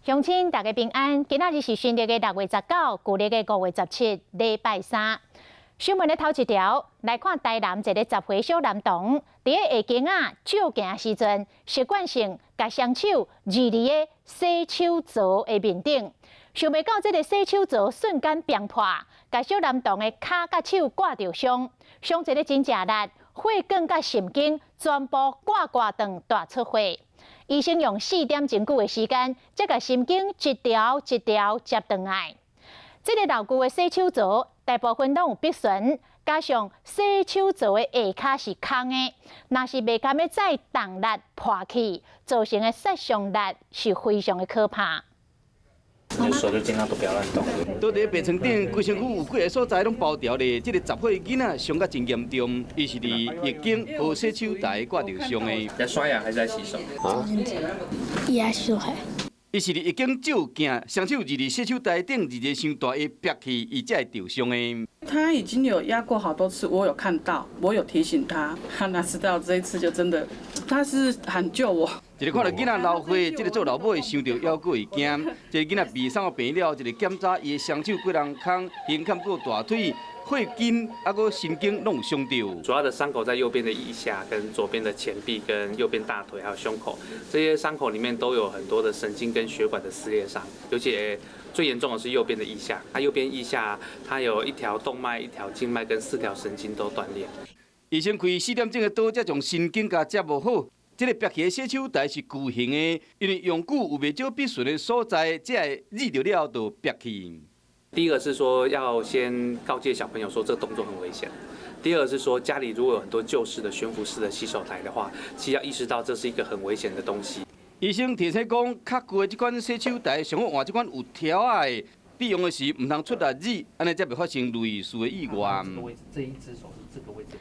鄉親大家平安，今仔日是新曆的6月19，舊曆的5月17，禮拜三。新聞的頭一條來看，台南一个10歲小男童，佇咧下間仔照鏡時陣，習慣性共雙手糅佇个洗手槽的面頂，想袂到這个洗手槽瞬間崩破，共小男童的跤佮手割著傷，傷一个真正力，血管佮神經全部割割斷大出血。醫生用4點鐘久的時間，才共神經一條一條接轉來。這个老舊的洗手槽大部分攏有壁損，加上洗手槽的下跤是空的，若是袂甘欲再動力破去，造成的殺傷力是非常的可怕。你手就盡量都不要亂動。倒佇病床頂，規身軀有幾个所在攏包著咧。這个10歲囡仔傷甲真嚴重，伊是佇浴間予洗手台割著傷的。在刷牙還是在洗手？啊？也洗手台。伊是佇浴間照鏡，雙手佇佇洗手台頂，佇個傷大的壁去，伊才會著傷的。他已經有壓過好多次，我有看到，我有提醒他，他哪知道這一次就真的，他是喊救我。一个看著囡仔流血，這个做老母的想著猶閣會驚。這个囡仔被送到病院了，一个檢查，伊的雙手幾人空，胸坎閣大腿、血筋，啊閣神經攏有傷著。主要的傷口在右邊的腋下、跟左邊的前臂、跟右邊大腿，還有胸口，這些傷口裡面都有很多的神經跟血管的撕裂傷，尤其最嚴重的是右邊的腋下，它右邊腋下它有一條動脈、一條靜脈跟四條神經都斷裂。醫生開4點鐘的刀，才將神經共接無好。這个壁起的洗手台是巨型的，因為用久有袂少壁損的所在，才會蹛著了就壁去。第一個是說要先告誡小朋友說這個動作很危險。第二個是說家裡如果有很多舊式的懸浮式的洗手台的話，其實要意識到這是一個很危險的東西。醫生提醒講，較舊的這款洗手台上好換這款有條仔的，使用的時毋通出力蹛，按呢才袂發生類似的意外。這一隻手是這個位置。